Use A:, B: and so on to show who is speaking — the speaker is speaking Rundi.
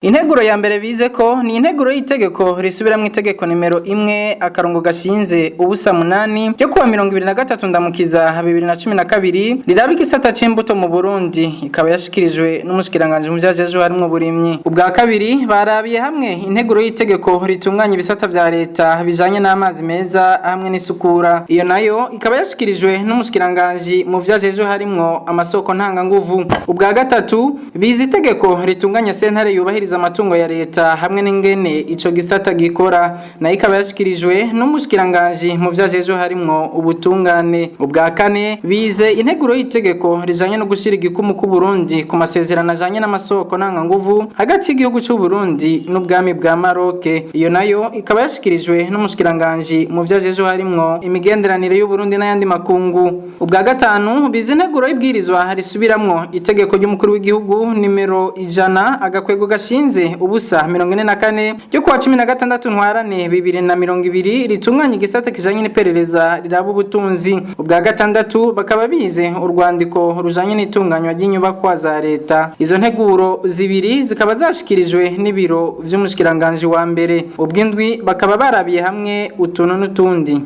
A: Integuro ya mbere bize ko ni integuro y'itegeko risubiramwo itegeko nimero 1 akarongo gashinze ubusa 8 ryo kuwa 2023 ndamukiza 2012 riraba igisata c'imbuto mu Burundi, ikaba yashikirijwe n'umushikiranganje mu vyajejwe harimwo uburimyi. Ubwa kabiri barabiye hamwe integuro y'itegeko ritunganya ibisata vya leta bijanye n'amazi meza hamwe n'isukura, iyo nayo ikaba yashikirijwe n'umushikiranganje mu vyajejwe harimwo amasoko ntanganguvu. Ubwa gatatu bize itegeko ritunganya sentare yubahiriza amatungo ya leta hamwe n'ingene ico gisata gikora, nayo ikaba yashikirijwe n'umushikiranganje mu vyajejwe harimwo ubutungane. Ubwa kane bize integuro y'itegeko rijanye no gushira igikumu ku Burundi ku masezerano ajanye n'amasoko ntanganguvu hagati y'igihugu c'u Burundi n'ubwami bwa Maroc, iyo nayo ikaba yashikirijwe n'umushikiranganje mu vyajejwe harimwo imigenderanire y'u Burundi n'ayandi makungu. Ubwa gatanu bize integuro y'ibwirizwa risubiramwo itegeko ry'umukuru w'igihugu nimero 100 agakwego gashinze ubusa 44 ryo kuwa 16 ntwarane 2020 ritunganya igisata kijanye n'iperereza riraba ubutunzi. Ubwa gatandatu bakaba bize urwandiko rujanye n'itunganywa ry'inyubakwa za leta. Izo nteguro zibiri zikaba zashikirijwe n'ibiro vy'umushikiranganje wa mbere. Ubw'indwi bakaba barabiye hamwe utuntu n'utundi.